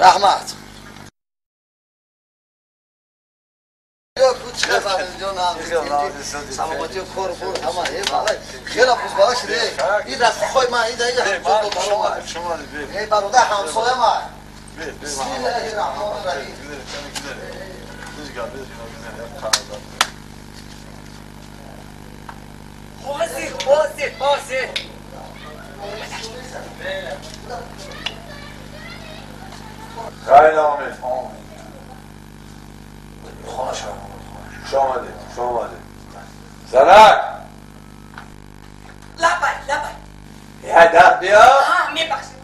Раҳмат. Саломатӣ кор буд ҳама хеле хушбахт шуде. Ин дастхои ман ин бародар ҳамсоя ман. Бисмиллаҳи раҳмони раҳим. Ҳозир, ҳозир, ҳозир. خیلی آمد. خانه شما. خوش آمدید. خوش آمدید. زنک. لبای لبای. یه در بیا. آه میبخشید.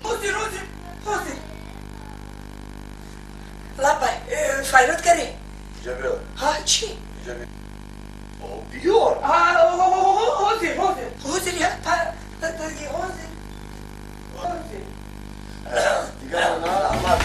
حاضر حاضر حاضر. لبای فیراد کردی؟ اینجا بیا. ها چی؟ اینجا بیا. بیار. حاضر حاضر. حاضر یا حاضر. حاضر. دیگه نه رحمت.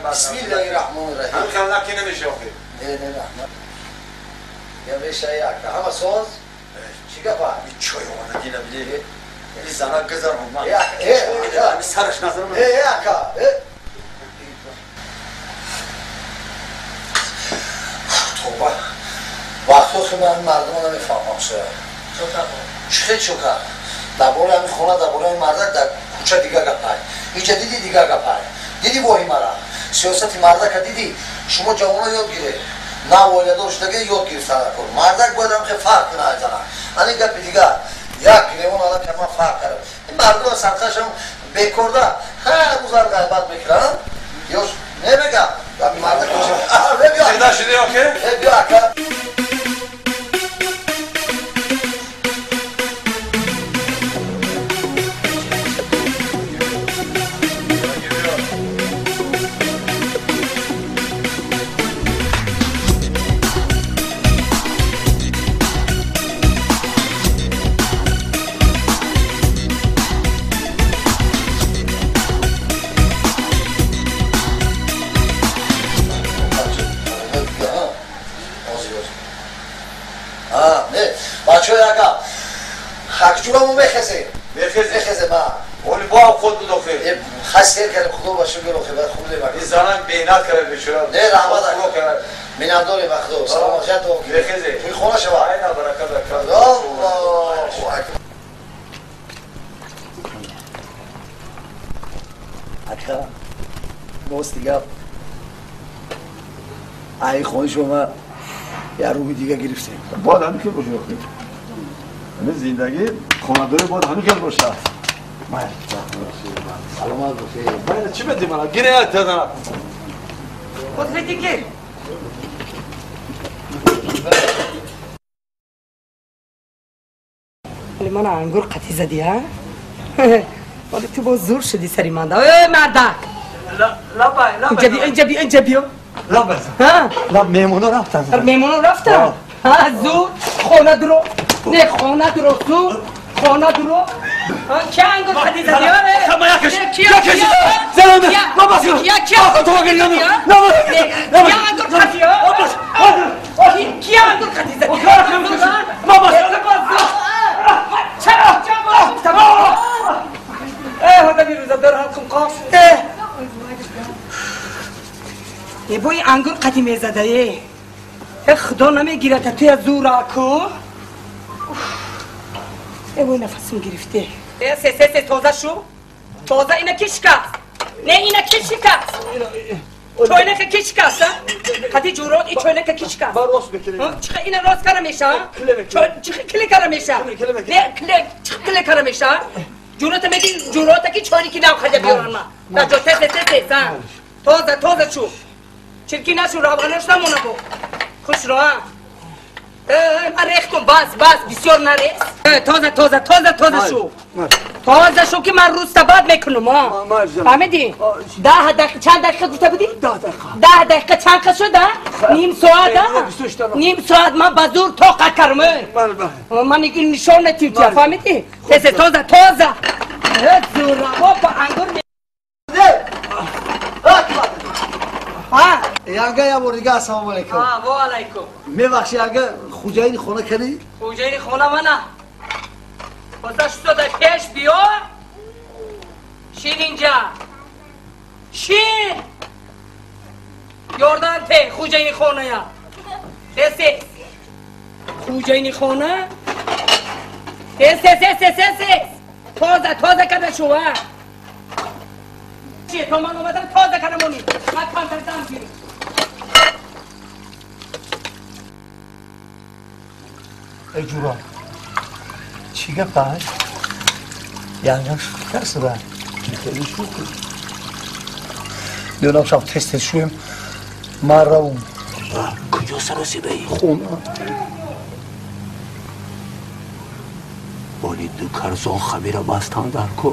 Bismillahirrahmanirrahim. هم خلق که نمیشه آخه. نه نه نه. یا بشه یک همه ساز چی گپا؟ چای آمدگی نبیده. این زنک گذر اومد. یک سرش نظرم. یک توبه. وقتی که من مردم نمیفهمم سر. چه چوکا؟ درباره همین خونه درباره این مردک در کوچه دیگه گپای. اینجا دیدی دیگه گپای. دیدی وای مرا. سیاست مردک دیدی شما جوان‌ها یاد گیره نه والدار شدگی یاد گرفتن کن مردک باید هم که فرق کنه از زنه انی گپ دیگه یک گریون الان که من فرق کردم این مردم سرخش هم بیکارده هر روز غیبت میکنن یا نمیگم مردک باشه زنده شده آخه؟ بیا اکا Хакчураму мехезе. Мехезе. Мехезе ма. Оли бо худ буд охир. Хас сер кардем худо ба шукр охир баъд хуб лебак. Ин занак беҳнат кард бечора. Не раҳмат ака. Миннатдорем ба худо. Саломат шад охир. Мехезе. Туи хона шава. Айна баракат ака. Аллоҳу акбар. Ака рости гап. Ай хони шума я рӯи дига гирифтем. Бояд ҳамин хел бошад охир. زندگی خانه‌داری باید همین خیلی باشه. سلامت باشی. من چی بدی من؟ گیره تزنم. خود دیگه. ولی من انگور قطعی زدی ها؟ ولی تو با زور شدی سری من دا. ای مردک. لا با لا اینجا بیا اینجا بیا اینجا بیا. لا بس. ها؟ لا مهمونا رفتن. مهمونا رفتن. ها زود خونه درو. نه خونه درو زود خونه درو. کی انگور قطعی زدی ها؟ خما یکش. یکش. زنم. بابا یا کی؟ تو گریانو. نه. یا انگور قطعی ها؟ کی انگور قطعی زدی؟ بابا. چرا؟ چرا؟ ای خدا بیروز. биза дар ҳалқим қош. Э бо ин ангур қати мезада э. Э худо намегирад туя зура ку. Э бо нафасим гирифте. Э се се се тоза шу. Тоза ина ки шикаст? Не ина ки шикаст? Чойнака ки шикаст? Қати ҷурот и чойнака ки шикаст? Ба рост мекунем. Чиха ина рост кара меша? Чиха кле кара меша? Не кле чиха кле кара меша? Ҷурота меги ҷурота ки чойники нав хаҷа биёран ма. Да ҷо тез тез тез а. Тоза тоза шу. Чирки нашу равғанаш намона бо. Хушро а. Ман рех кун бас бас бисёр нарез. Тоза тоза тоза тоза шу. Тоза шу ки ман рӯзта бад мекунам а. Фаҳмидӣ? 10 дақиқа чанд дақиқа гуфта будӣ? 10 дақиқа. 10 дақиқа чанд қа шуд а? Ним соат а? Ним соат ман ба зӯр тоқат кардам. Ман ин нишон натим тия фаҳмидӣ? Тез тоза тоза. Зӯра ба ангур Янга я бор дига ассалому алайкум. Ва алайкум. Мебахши янга хуҷаини хона кани? Хуҷаини хона мана. Хоста шуд пеш биё. Шин инҷа. Шин. Ёрдан те хуҷаини хоная. Тез тез. Хуҷаини хона. Тез тез тез тез тез. Тоза тоза када шу а. То ман омадам тоза кардам они. Ман камтар дам гирифт. Эй ҷура, чӣ гап аст? Янгам шӯхӣ карсида? Хеле шӯхӣ. Донам шаб тез тез шӯем, ман равум. Куҷо саросибаӣ? Хона. Боли ду карзон хамира бастан дар ку.